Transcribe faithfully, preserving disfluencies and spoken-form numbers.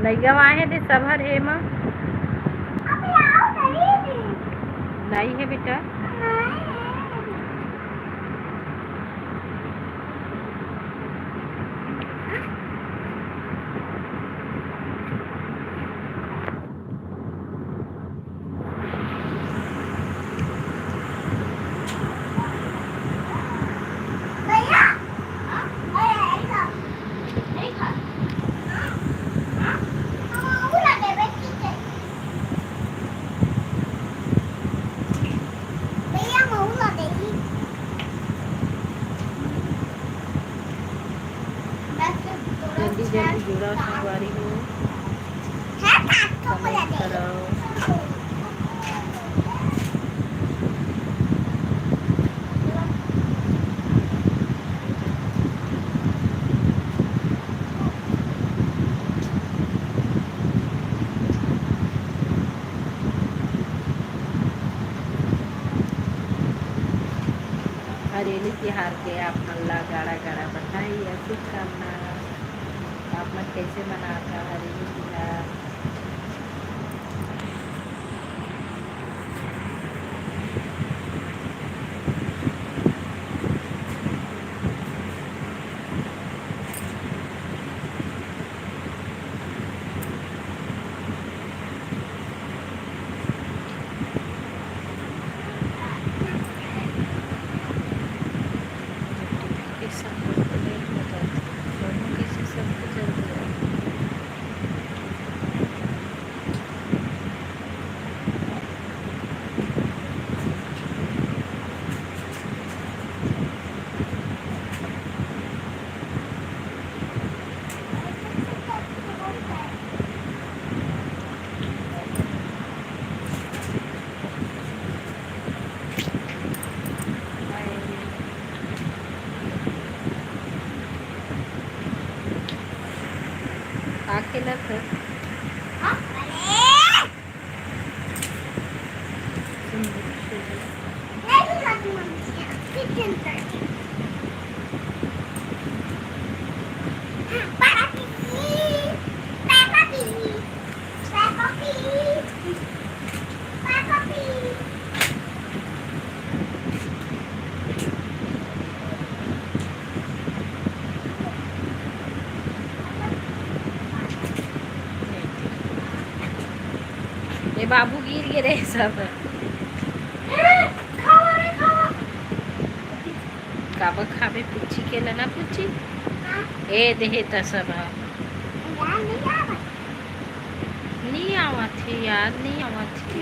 लइका आए हे दे सब हर एमा। अबे आओ, नहीं दे। नहीं है बेटा। नहीं है। जल्दी जल्दी जुड़ो संगवारी हो। Comment करो। हरेली तिहार के आप मन ला गाड़ा गाड़ा बधाई या शुभकामना। आप मन कैसे मनाता हरेली तिहार? का खेलत हे? ए बाबू गिर गे रे सब। काबर खाबे पुच्ची के लना पुच्ची? ए देहे त सब ह। नी आवत हे याद, नी आवत हे।